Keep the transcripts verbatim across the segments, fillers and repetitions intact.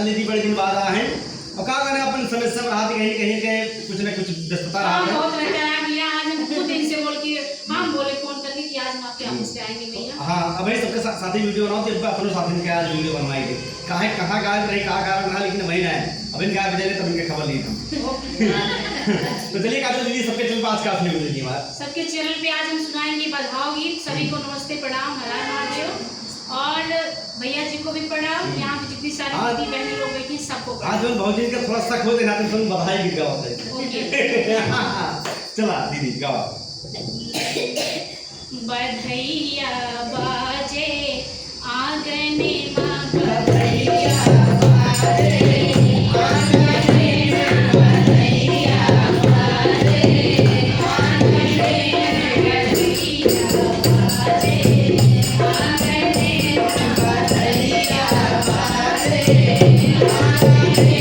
दीदी बड़े दिन बाद आए हैं। और का करें, अपन समस्या में रहत, कहीं न कहीं के कुछ न कुछ व्यस्तता हाँ, रहत है। बहुत रहता है। अब यहाँ आज हम खुद इनसे बोल के, हम बोले फोन करके कि आज हम आपके हम्म। ऑफिस पे आएंगे भैया। हाँ, अब ये सबके सा-, साथ ही वीडियो बनाओ, तो एक बार अपने साथ इनके आज वीडियो बनवाएंगे। काहे, कहाँ गायब रहे, का कारण रहा, लेकिन वही ना है। अब इनके आप जाने तब इनके खबर ली हम। ओके। तो चलिए काजल दीदी, सबके चैनल पे आज का आपने वीडियो दी हमारा। सबके चैनल पे आज हम सुनाएंगे बधाव गीत। सभी को हम्म। नमस्ते, प्रणाम, हर हर महादेव। और भैया जी को भी प्रणाम। हम्म। यहाँ पे जितनी सारी हाँ। दीदी बहनी लोग बैठी हैं, सबको प्रणाम। आज हम भौजी का थोड़ा शक होते ना, तो तुम बधाई गीत गाओ। ओके। चला दीदी गाओ। बधैया बाजे आंगने मा, बधैया बाजे आंगने मा, बधैया बाजे आंगने मा, बधैया बाजे आंगने मा, बधैया बाजे आंगने मा,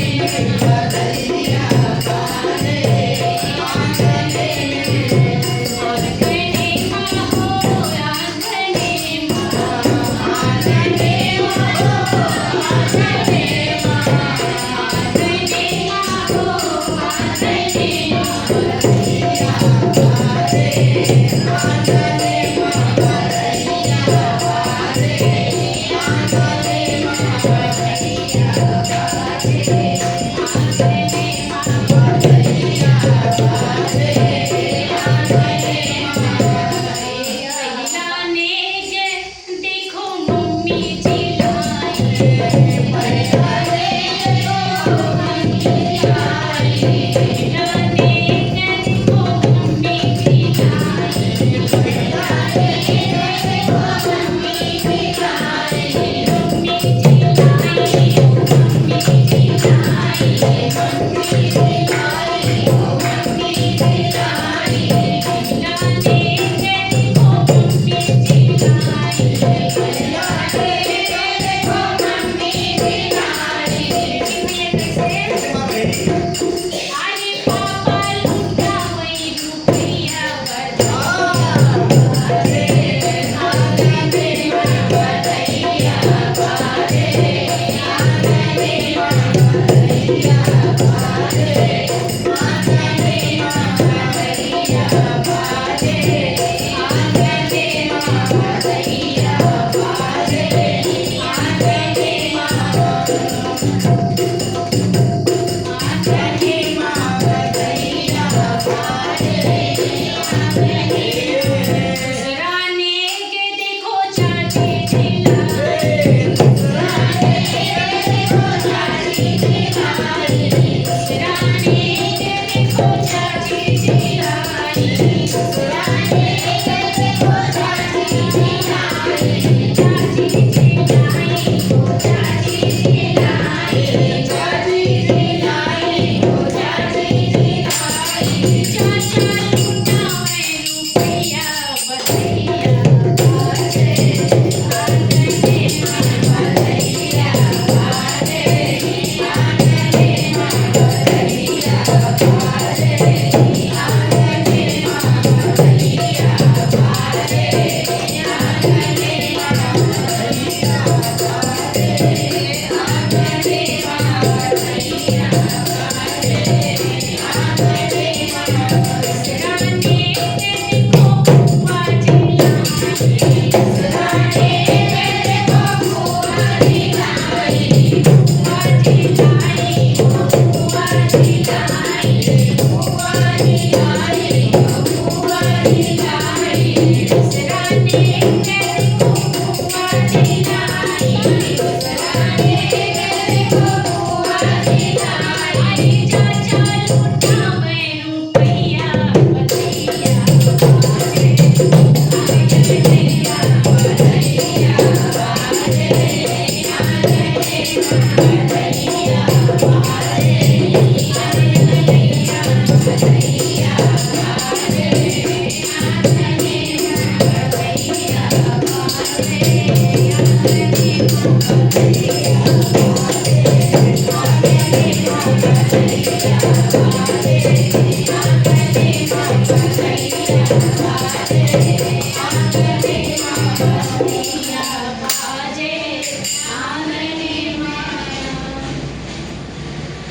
बधैया बाजे आंगने मा।